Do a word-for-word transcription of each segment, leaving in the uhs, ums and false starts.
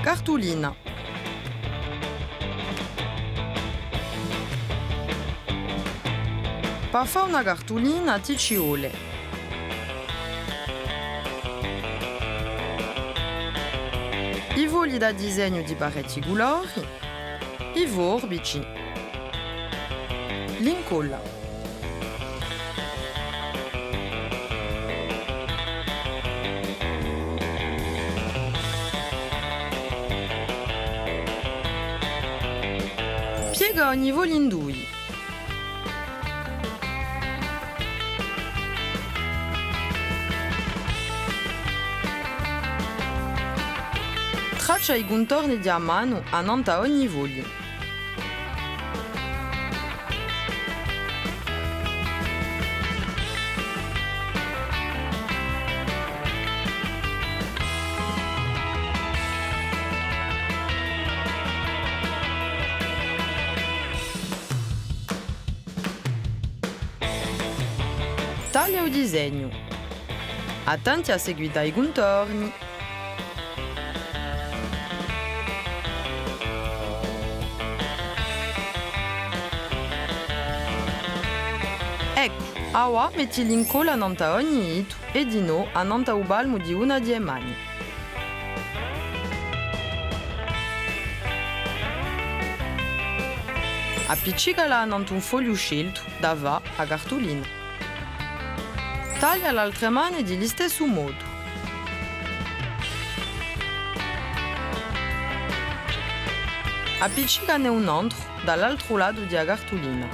Cartulina. Pà fà una cartulina ti ci vole i fogli da disegnu di parechji culori, i forbici, l'incolla. Piega ogni fogliu in dui. Traccia i cuntorni di a manu annant'à ogni fogliu. Taglia u disegnu. Attenti à seguità i cuntorni. Eccu, avà metti l'incolla annant'à ogni ditu è dinò annant'à u palmu di una di e mani. Appiccicala annant'à un fogliu sceltu da fà a cartulina. Taglia l'altre mane di listessu modu. Appiccicane un antru da l'altru latu di a cartulina.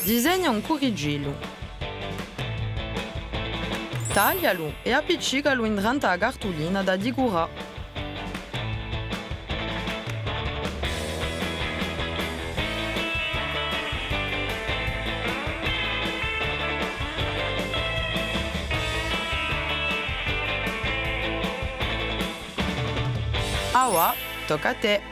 Disegna un curricellu. Taglialu è appiccicalu indrentu à a cartulina da dicurà. Avà, tocca à tè.